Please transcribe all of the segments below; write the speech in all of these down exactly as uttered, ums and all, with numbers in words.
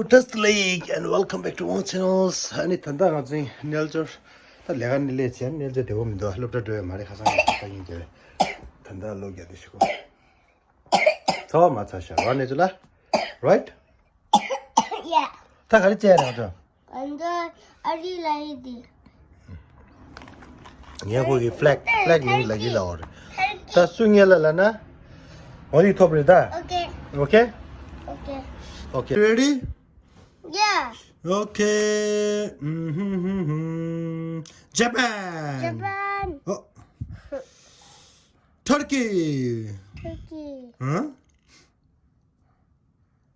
Just like and welcome back to our channels. ཨ་ནི་ད་ལྟ་ང་ཚོའི་རྣལ་འབྱོར་ད་ལས་ཀ་ནི་ལས་བྱས་རྣལ་འབྱོར་བདེ་བོ་མི་འདུག་སློབ་གྲྭ་འགྲོ་ཡ་མ་རེད། ཁ་སང་ཡང་ཁ་ཡིན་དེ་ད་ལྟ་ལོ་བརྒྱ་དེ་ཞིག་གོ་ཚ་བ་མ་ཚ་ཤ་ར་ནས་ཚུ་ལ། Right? Yeah. ད་ག་རེ་བྱས་རེད་ང་ཚོ། ཨ་ནི་ཨ་རི་ལ་ཡི་དེ། ངས་ཁོ་གི་flag flag ནི་ལ་ཡི་ལ་འོ་རེད། ད་སུ་ངས་ལ་ལ་ན། འོ་ཡི་ཐོབ་རེད་ད། Okay. Okay? Okay. Okay. Ready? Yeah. Okay. Mm-hmm. Japan. Japan. Oh. Turkey. Turkey. Huh?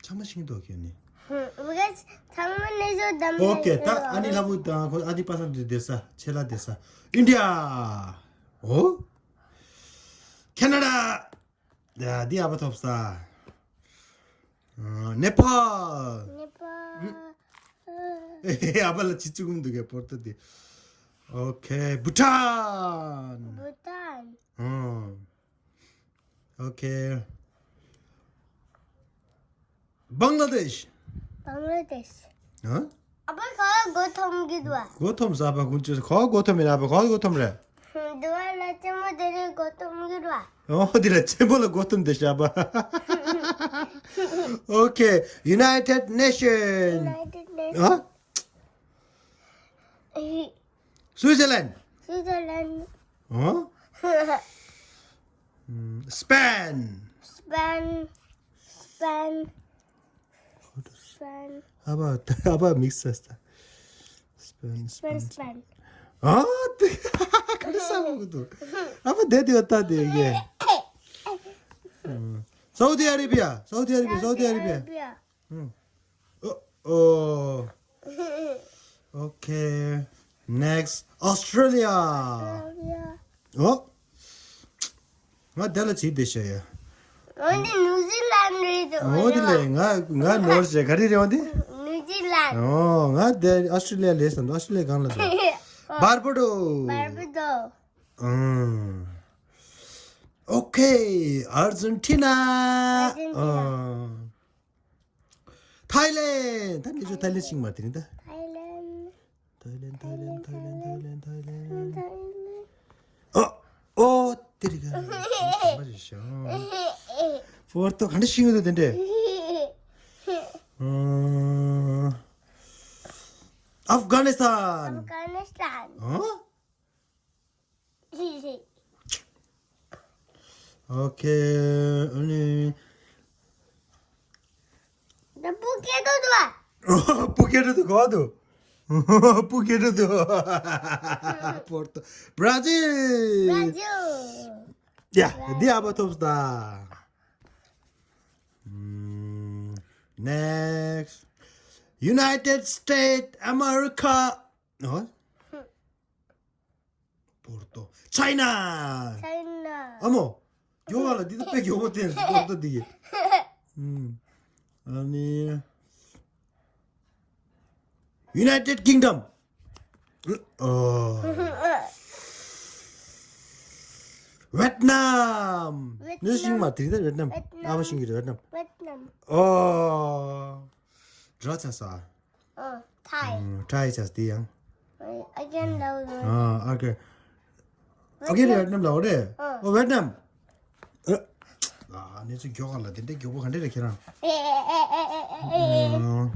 ཚང་མ་ཤེས་འདུག་ཁྱོད་ནི། Because ཚང་མ་ནས་བཟོ་དམ། Okay. ད་ཨ་ནི་ལ་བུ་དང་ཁོ་ཨ་ནི་པ་སང་དེ་དེ་ས་ཆེ་ལ་དེ་ས། India. Oh. Canada. ཡ་འདི་ཨ་བ་ཐོབ་ས། ཨ་Nepal. Nepal. ཨ་བ་ལ་ཅི་ཅི་གུམ་འདུག་གེ་པོར་ཏོ་འདི། Okay. Bhutan. Bhutan. ཨ། Okay. Bangladesh. Bangladesh. ཨ། ཨ་བ་ཁ་གོ་ཐོམ་གི་དུ་བ། གོ་ཐོམ་ས་པ་ཀུན་ཅི་ཁོ་གོ་ཐོམ་ཡིན་ཨ་བ་ཁོ་གོ་ཐོམ་རེད། དུ་བ་ལ་ཅི་མོ་དེ་རེ་གོ་ཐོམ་གི་དུ་བ། ཨོ་དེ་ལ་ཆེན་པོ་ལ་གོ་ཐོམ་དེ་ཤ་བ། Okay. United Nation. United Nation. ཨ། Switzerland. Switzerland. ཨ། Spain. Spain. Spain. Spain. ཨ་བ་ཨ་བ་mix ས་ས། Spain. Spain. Spain. ཨ་དེ་ག་རེ་ས་མོ་གི་འདུག་ཨ་བ་དེ་དེ་ཡོད་ད་དེ་ཡེ། Saudi Arabia. Saudi Arabia. Saudi Arabia. Arabia. Oh, oh. Okay. Next, Australia. Australia. Oh. ང་དེ་ལ་བྱིས་དེ་ཤ་ཡ། འོན་ཏེ་ནིའུ་ཛི་ལན་རེད་འོན་ཏེ་ལས་ང་ང་ནོར་བྱས་ག་རེ་རེད་འོན་ཏེ། ནིའུ་ཛི་ལན། ཨོ་ང་དེ་ཨོ་སི་ཀྲི་ལི་ཡ་ལས་སམ་ཨོ་སི་ཀྲི་ལི་ཡ་གང་ལ་འདུག Barbados. Barbados. ཨང་། Okay. Argentina. Argentina. ཨང་། Thailand. ད་ནི་ཚོ་Thailand ཤིང་མ་དེ་ནི་ད། Thailand. Thailand, Thailand, Thailand, Thailand, Thailand. Thailand. ཨོ། ཨོ། དེ་རིག་ག་ནི་ཚོ་མ་རེད་ཤང་། ཧྥོར་ཏོ་ག་འདྲ་ཤིང་ཡོད་དེ་འདྲ། ཨང་། Afghanistan. Afghanistan. ཨང་། Okay. ཨ་ནི། ད་སྤུ་གེ་ཏོ་དུ་བ། སྤུ་གེ་ཏོ་དུ་གོ་དུ། སྤུ་གེ་ཏོ་དུ། Porto. Brazil. Brazil. ཡ། འདི་ཨ་བ་ཐོབ་ད། ཨམ། Next. United States America. ཨོ། པོར་ཏོ། China. China. ཨ་མོ། མགྱོགས་པ་ལ་འདི་ད་དཔེ་མགྱོགས་པོ་བསྟན་སོང་པོར་ཏོ་འདི་གི། ཨུམ། ཨ་ནི། United Kingdom. ཨོ། Vietnam. ནི་ཤིང་མ་དེ་ད་Vietnam. Vietnam. ཨ་མ་ཤིང་གི་Vietnam. Vietnam. ཨོ། འདྲ་ཆ་ས། ཨ། Thai. ཨ། Thai ཆ་དེ་ཡང་། I can love you. ཨ། Okay. Okay རེད། Vietnam ལ་འོ་རེད། ཨ། ཨོ་Vietnam. ཨ། ནི་ཚོ་མགྱོགས་ག་ལ་དེ་འདྲའི་མགྱོགས་པོ་ག་འདྲ་རེད་ཁྱེད་རང་། ཨ།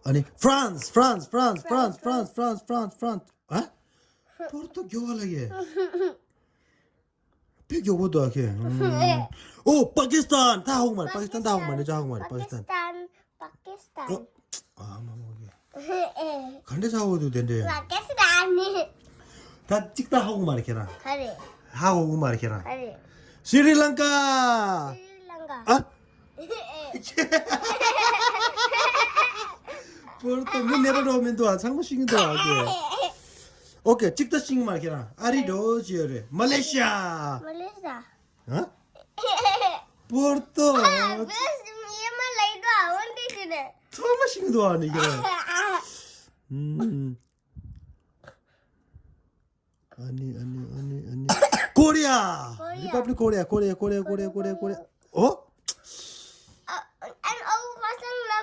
ཨ་ནི་France France France France France France France France. ཨ། པོར་ཏོ་མགྱོགས་ག་ལ་ཡེ། དཔེ་མགྱོགས་པོ་འདུག་ཨ་ཁྱེད། ཨོ་པ་ཀི་སི་ཐན། ད་ཧ་གོ་མ་རེད། པ་ཀི་སི་ཐན་ད་ཧ་གོ་མ་རེད། ཅི་ཧ་གོ་མ་རེད། པ་ཀི་སི་ཐན། པ་ཀི་སི་ཐན། ཨོ། ཨ་མ་མོ་གི། ག་འདྲ་ཆགས་འོ་འདུག་དེ་འདྲས། པ་ཀི་སི་ཐན་ནི། ད་གཅིག་ད་ཧ་གོ་མ་རེད་ཁྱེད་རང་། ག་རེ། ཧ་གོ་མ་རེད་ཁྱེད་རང་། ག་རེ། སི་རི་ལང་ཀ། སི་རི་ལང་ཀ། ཨ། པོར་ཏོ་མི་ནེ་པ་རོ་མི་འདུག་ཨ། ཚང་མ་ཤིང་འདུག་ཨ་ཀེ། ཨོ་ཀེ་གཅིག་ད་ཤིང་མ་ཁྱེད་རང་། ཨ་རི་འགྲོ་ཅི་ཡོད་རེད། མ་ལེ་ཤི་ཡ། མ་ལེ་ཤི་ཡ། ཨ། པོར་ཏོ། ཨ། བེས་ཡེ་མ་ལེ་འདུག་ཨ། འོན་ཏེ་ཤི་རེད། ཚང་མ་ཤིང་འདུག་ཨ་ནི་ཀེ། ཨ། ཨུམ། ཨ་ནི་ཨ་ནི་ཨ་ནི་ཨ་ནི། Korea. Korea. Republic Korea. Korea. Korea. Korea. Korea. Korea. ཨོ། ཨ། And all person love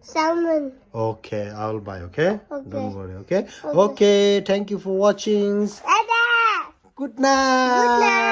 Salmon. Okay, I will buy, okay? Okay. Don't worry, okay? Okay, thank you for watching. Bye bye. Good night. Good night.